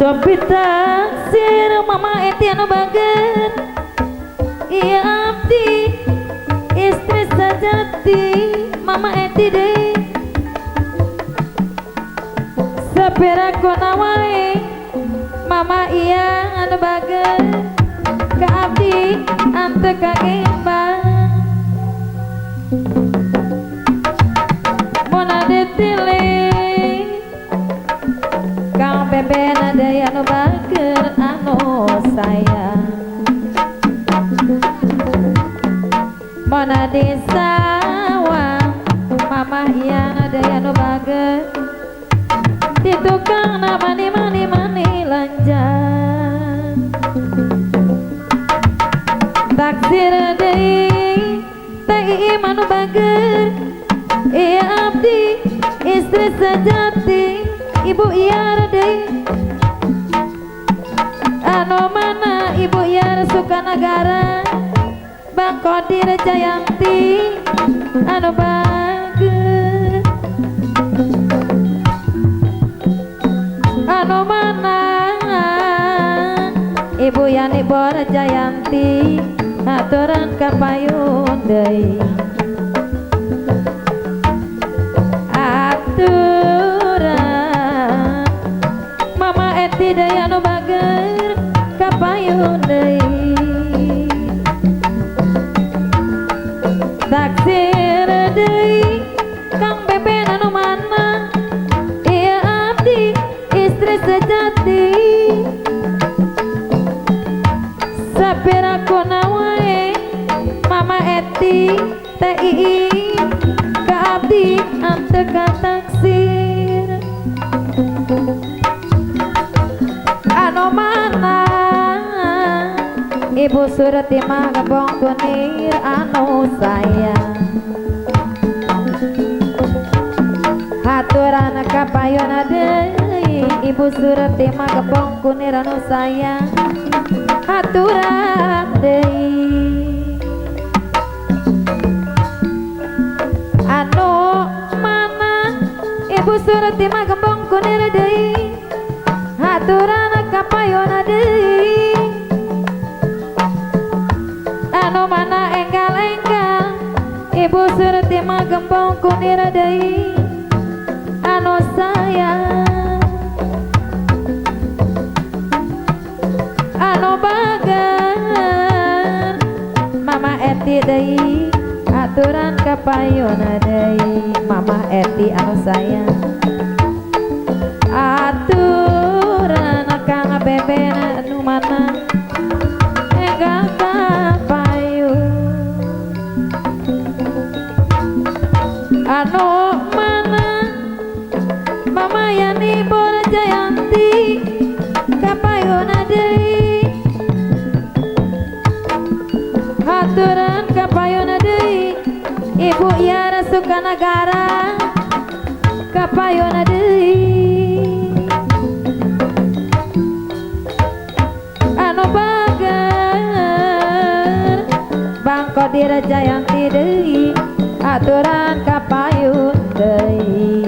Sopi taksir Mama Eti anu bager. Iya abdi istri sejati Mama Eti deui. Sapira kona wae Mama iya anu bager ka abdi ante kagembang. Mona ditile Kang Beben deui anu bager anu sayang. Mona di sawah Mama iya deui anu bager di tukang na mani mani mani lanjang. Taksir deui teh iim anu bager. Iya abdi istri sejati Ibu Yar deui. Anu mana Ibu Yar Sukanagara Bang Kodir Jayanti anu bager. Anu mana Ibu Yani Bor Jayanti aturan kapayun deui. Aturan Mama Eti deui anu bager kapayun deui. Taksir deui Kang Beben anu mana. Iya abdi istri sejati. Sapira kona wae Mama Eti teh ii ka abdi ante ka taksir. Anu mana Ibu Surti mah gembong kunir anu sayang. Haturan kapayun deui Ibu Surti mah gembong kunir anu sayang. Haturan deui anu mana Ibu Surti mah gembong kunir deui. Haturan kapayun deui anu mana enggal-enggal Ibu Surti mah gembong kunir deui anu sayang. Anu bager Mama Eti deui aturan kapayun deui Mama Eti anu sayang. Aturan Kang Beben anu mana enggal kapayun. Anu mana Mama Yani Bor Jayanti kapayun deui. Haturan kapayun deui Ibu Yara Sukanagara kapayun deui. Anu bager Bang Kodir Jayanti deui aturan kapayun deui.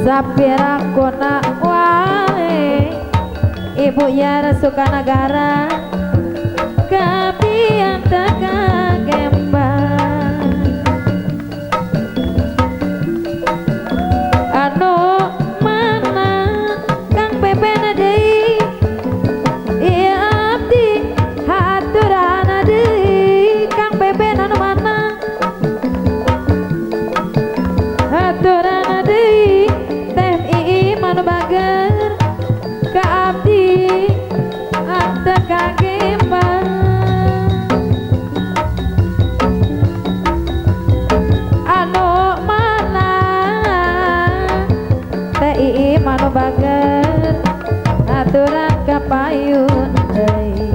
Sapira kona wae Ibu Yara Sukanagara kapian teka gembang. Anu mana Kang Beben deui. Iya abdi haturan deui Kang Beben anu mana. Haturan deui teh iim anu bager ka abdi ante kagembang. Anu mana teh iim anu bager aturan kapayun deui.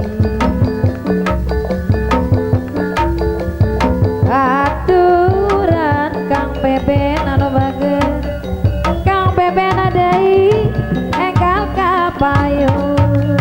Aturan Kang Beben anu bager Kang Beben deui enggal kapayun.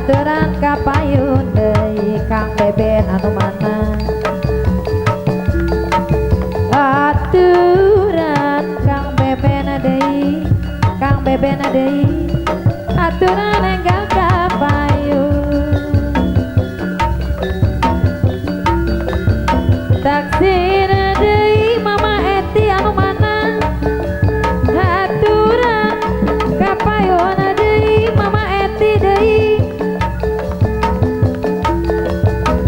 Aturan kapayun deui Kang Beben anu mana. Aturan Kang Beben deui, Kang Beben deui, aturan enggal kapayun. Taksir deui Mama Eti anu mana. Aturan kapayun deui Mama Eti deui.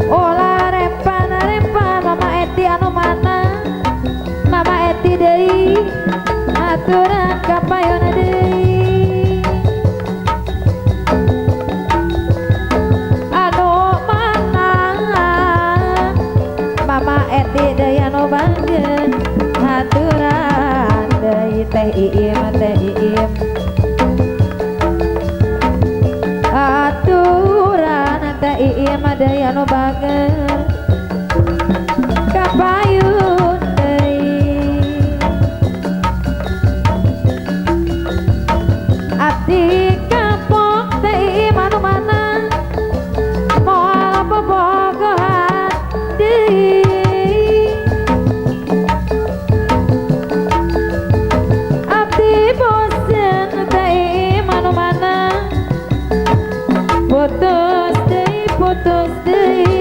Olah rempan rempan Mama Eti anu mana. Mama Eti deui, aturan kapayun deui. Anu mana Mama Eti deui anu bager, aturan deui Teh Iim, Teh Iim. Aturan Teh Iim deui anu bager, kapayun deui. Abdi kapok Teh Iim anu mana, moal bobogohan deui. Abdi bosen Teh Iim anu mana, putus deui, putus deui.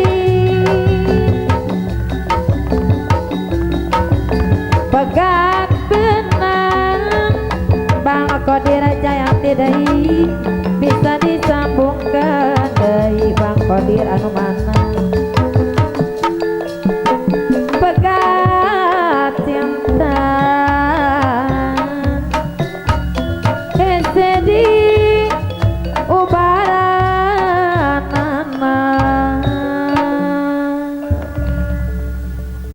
Pegat benang Bang Kodir Jayanti deui.